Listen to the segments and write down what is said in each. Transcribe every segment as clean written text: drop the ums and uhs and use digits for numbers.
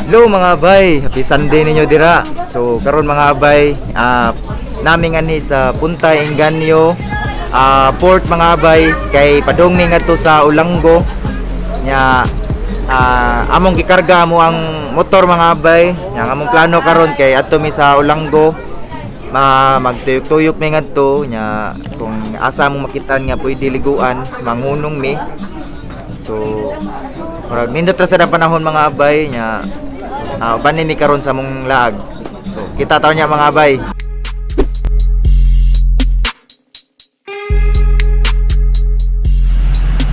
Hello mga bay, happy Sunday ninyo dira. So karon mga bay, nami ngani sa Punta Engaño Port mga bay, kay padung mi ngadto sa Olango. Nya among gikarga mo ang motor mga bay. Nya ang among plano karon kay adto mi sa Olango, magtuyok-tuyok mi ngadto. Nya kung asa mong makitaan nga pwede liguan, mangunong mi. So murag nindot ra sa panahon mga abay. Nya uban ni mi karon sa mong laag. So kita taw niya mga abay.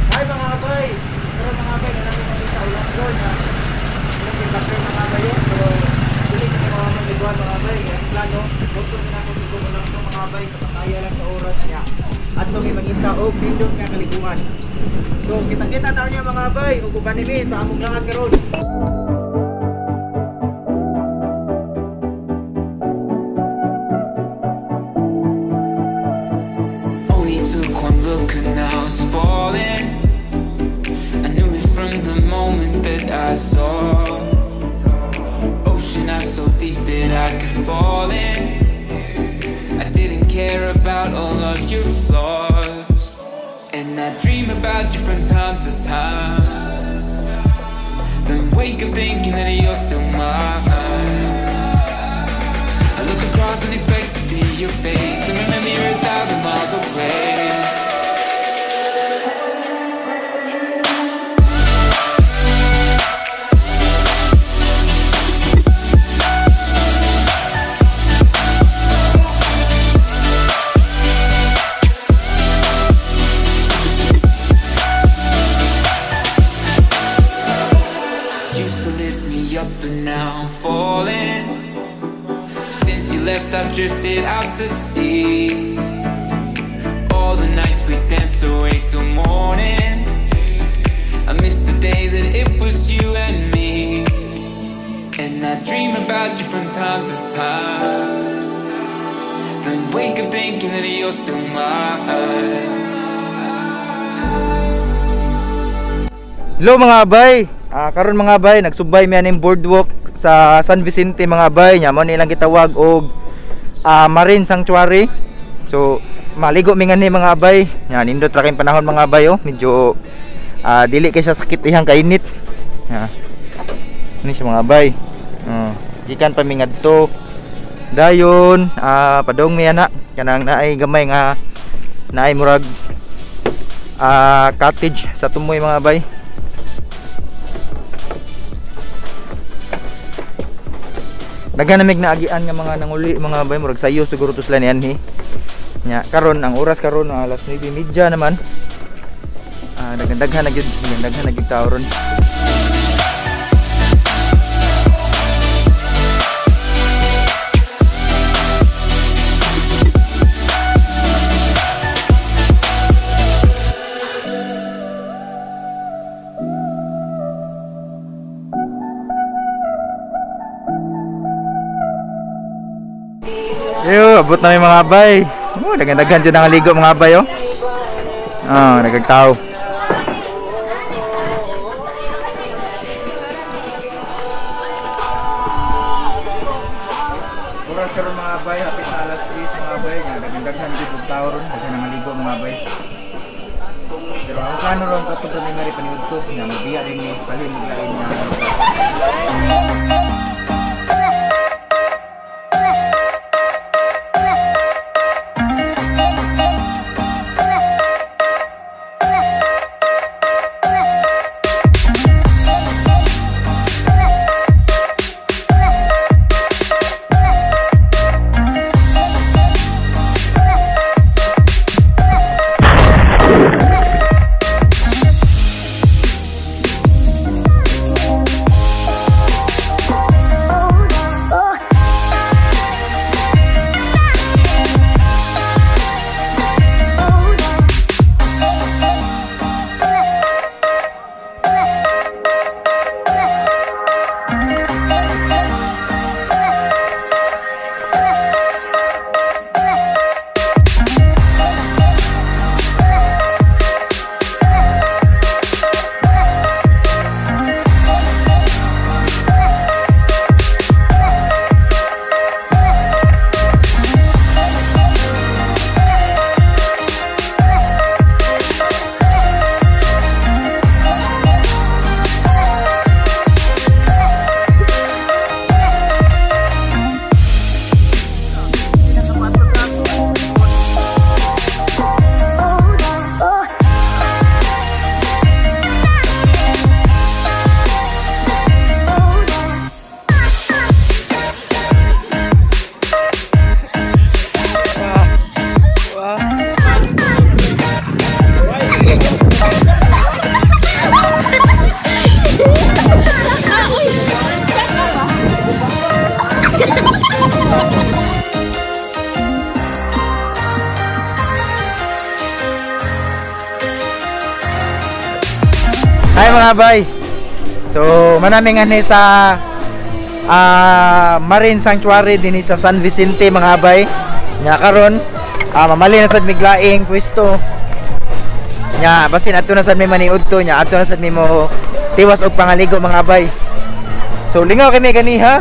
Hi mga abay. Karon mga abay na namin sa Olango nya. Ilang kape mga abay. Pero dili kami mamaliguan mga abay. Ang plano, motor na ako dito Olango mga abay sa pataya lang sa oras niya. Adto mi mangita og nindot nga kaliguan. So kita-kita taw niya mga abay ug uban ni mi sa among laag karon. Took one look and I was falling. I knew it from the moment that I saw. Ocean eyes so deep that I could fall in. I didn't care about all of your flaws. And I dream about you from time to time. Then wake up thinking that you're still mine. I look across and expect to see your face. To remember you're 1,000 miles away. Used to lift me up and now I'm falling. Since you left I've drifted out to sea. All the nights we danced away till morning. I miss the days that it was you and me. And I dream about you from time to time. Then wake up thinking that you're still mine. Hello mga abay. Karon mga abay, nagsubay mi aning boardwalk sa San Vicente mga abay. Nya mo nilang gitawag og Marine Sanctuary. So maligo mi ngani mga abay. Nya nindot ra kay panahon mga abay oh. Medyo dili kay siya sakit ihang kainit. Nya. Ani siya mga abay. Gikan pa mi ngadto. Dayon padung mi ana kanang naay gamay nga naay murag cottage sa tumoy mga abay. Daghan na mig naagian nga mga nanguli mga bay, murag sayo siguro to sila nianhi. Nya karon ang oras karon alas 9:30 naman. Daghan-daghan na gyud, daghan na gyud tao ron. Yo, abot na mi mga bay. Oh, daghan-daghan jud ang ligo mga bay oh. Nagagtao. Oras karon mga bay, hapit na alas 3 mga bay. Daghan-daghan jud og tao ron, daghan ang ligo mga bay. Pero ang plano ron katong kami nga ri paniudto, nya mobiya din ni palin lain nga. mga bay. So manami nga ni sa Marine Sanctuary dinhi sa San Vicente mga bay. Nya karon mamali na sad miglaing pwesto. Nya basin adto na sad mi maniud to, nya adto na sad mi mo tiwas og pangaligo mga bay. So lingaw kami ganiha.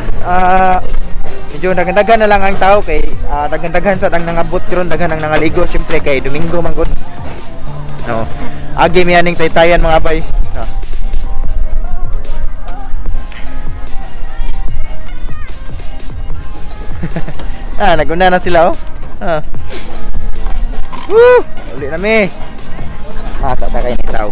Medyo daghan-daghan na lang ang tao kay daghan-daghan sad ang nangabot karon, daghan ang nangaligo syempre kay Domingo man gud. No. Agi mi aning taytayan mga bay. No. Naguna na sila oh. Woo! Uli na mi. Masa ta kay ni tao.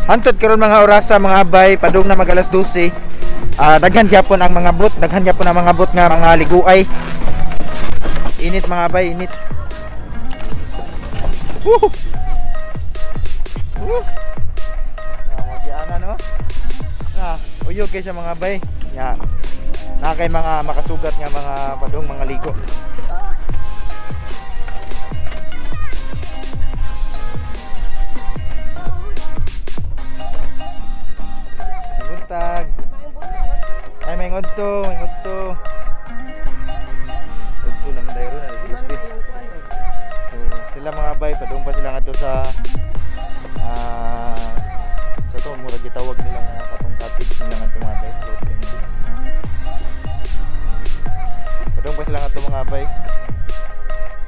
Hantod karon mga orasa mga abay, padung na mag alas 12. Daghan gyapon ang mga bot, daghan gyapon ang mga bot nga mga liguay. Init mga abay, init. Woo! Woo! Magiana no? Uyog kay siya mga abay. Ya. Na kay mga makasugat nga mga padung mga ligo. Buntag. Ay, may ngodto, may ngodto. Ngodto naman tayo ron, nag-grocery. So, sila mga bay, padung pa sila ngadto sa sa to, murag gitawag nila nga katong cottage nila ngadto mga bay. Padung pa sila ngadto mga bay.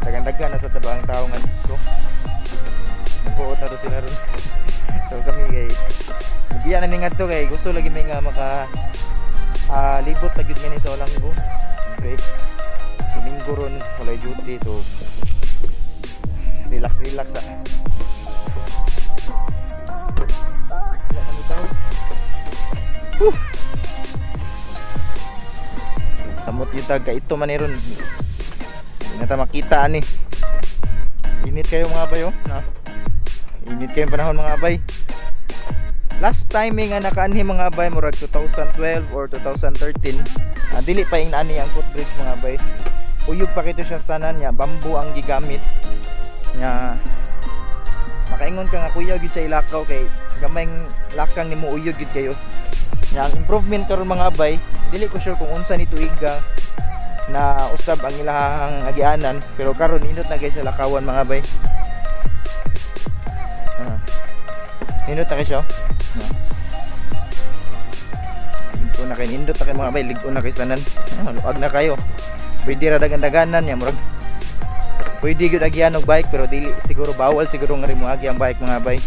Daghan-daghan na sa taba ang tao ngadto. Nagbuot na to sila ron. So kami kay biya namin ngadto kay gusto lagi may nga maka libot na gyud ngani sa Olango. Okay. Domingo ron walay duty, so relax relax ta. Wala kami tao. Woo! Samot yung tag ito man ron. Hindi na ta makita ani. Init kayo mga bay oh. Na. Init kayo panahon mga bay. Last time nga nakaanhi mga bay murag 2012 or 2013. Dili pa ing naani ang footbridge mga bay. Uyog pa kito siya tanan niya, bamboo ang gigamit. Nya makaingon ka nga kuya gyud siya ilakaw kay gamay lakang nimo uyog gyud kayo. Nya ang improvement karon mga bay, dili ko sure kung unsa ni tuiga na usab ang ilahang agianan, pero karon nindot na kay sa lakawan mga bay. Nindot na kay siya. Ito na kayo, nindot na kayo mga bay, lig-on na kayo tanan. Luag na kayo. Pwede ra dagan-daganan niya, murag pwede gyud agian og bike pero dili siguro, bawal siguro nga rin mo agi ang bike mga bay.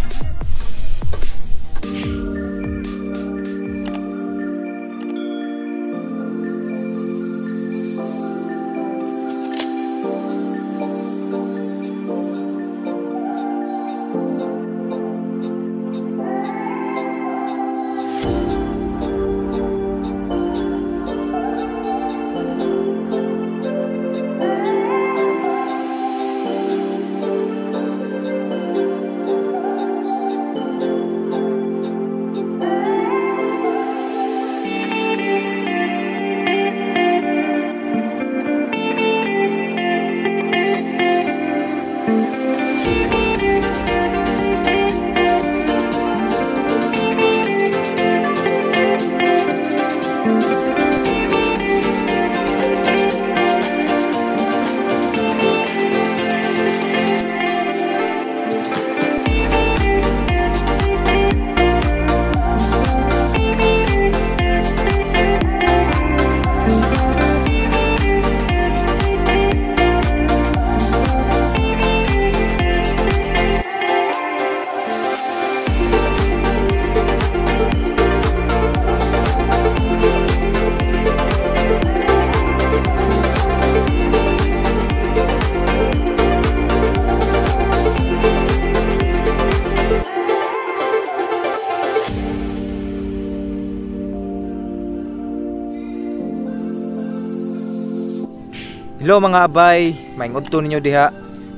Hello mga abay, maingudto ninyo diha.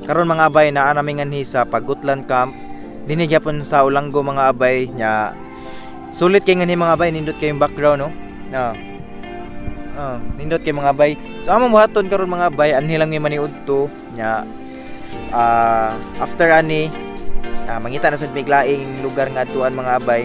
Karon mga abay, naa nami nganhi sa Pagutlan Camp. Dinhi gyapon sa Olango mga abay nya. Sulit kay ngani mga abay, nindot kayong background, no. Na. Nindot kay mga abay. So among buhaton karon mga abay, anhi lang mi maniudto nya. After ani mangita na sad mig laing lugar nga adtuan mga abay.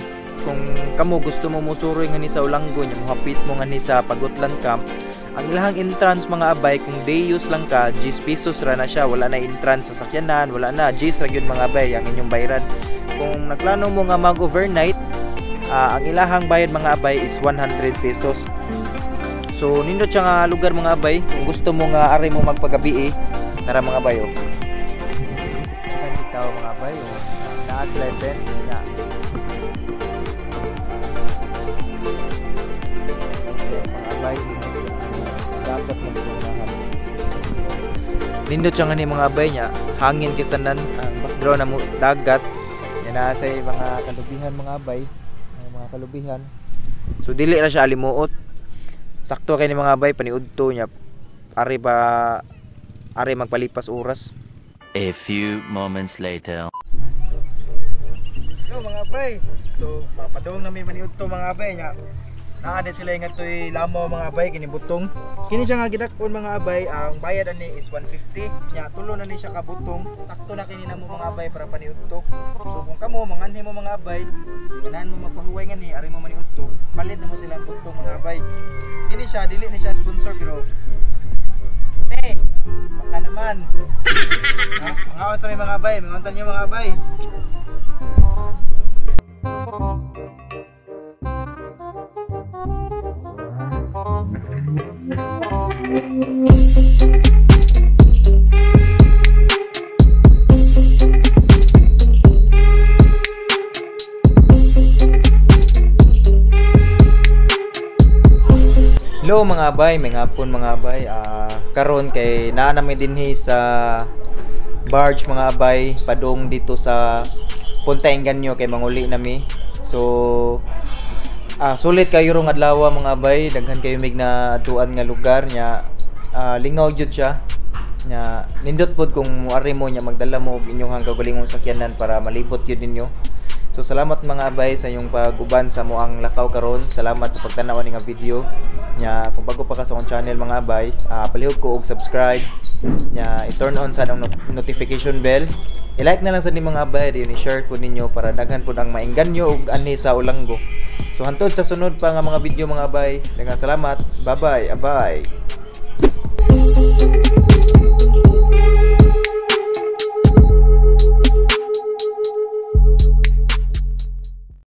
Kung kamo gusto mo musuroy ngani sa Olango nya, mohapit mo ngani sa Pagutlan Camp, ang ilahang entrance mga abay, kung day use lang ka, 10 pesos ra na siya, wala na entrance sa sakyanan, wala na, 10 ra gyud mga abay ang inyong bayran. Kung nagplano mo nga mag overnight, ang ilahang bayad mga abay is 100 pesos. So nindot siya nga lugar mga abay, kung gusto mo nga ari mo magpagabi, nara mga abay oh. Daghan tao mga abay oh. Naa sila event nya. Mga abay, dapat magpunahan. Nindot siya nga ni mga abay niya, hangin kay tanan, ang background na mo dagat. Yan na sa mga kalubihan mga abay, ang mga kalubihan. So dili ra siya alimuot. Sakto kay ni mga abay paniudto niya. Ari ba ari magpalipas oras. A few moments later. Hello mga abay. So mapadong na mi maniudto mga abay niya. Naa din sila nga toy lamo mga abay kini butong. Kini siya nga gidak-on mga abay, ang bayad ani is 150. Nya tulo na ni siya ka butong. Sakto na kini namo mga abay para paniudto. So kung kamo manganhi mo mga abay, ganahan mo magpahuway ngani ari mo maniudto, palit na mo sila ang butong mga abay. Kini siya dili ni siya sponsor pero eh baka naman. Ha? Mangaon sa may mga abay, mangaon niyo mga abay. Hello mga abay, may ngapon mga abay. Karon kay naa na mi dinhi sa barge mga abay, padung dito sa Punta Engaño kay manguli nami. So sulit kayo rong adlaw mga abay, daghan kayo mig na atuan nga lugar nya. Lingaw jud siya. Nya nindot pod kung moari mo nya magdala mo og inyong kaugalingong sakyanan para malibot gyud ninyo. So salamat mga abay sa inyong pag-uban sa moang lakaw karon. Salamat sa pagtan-aw ani nga video. Nya kung bago pa ka sa akong channel mga abay, palihog ko og subscribe. Nya i-turn on sa akong notification bell. I-like na lang sa ni mga abay, diyon i-share po ninyo para daghan pod ang maengganyo og anhi sa Olango. So hantod sa sunod pa nga mga video mga abay. Daghang salamat. Bye-bye. Abay.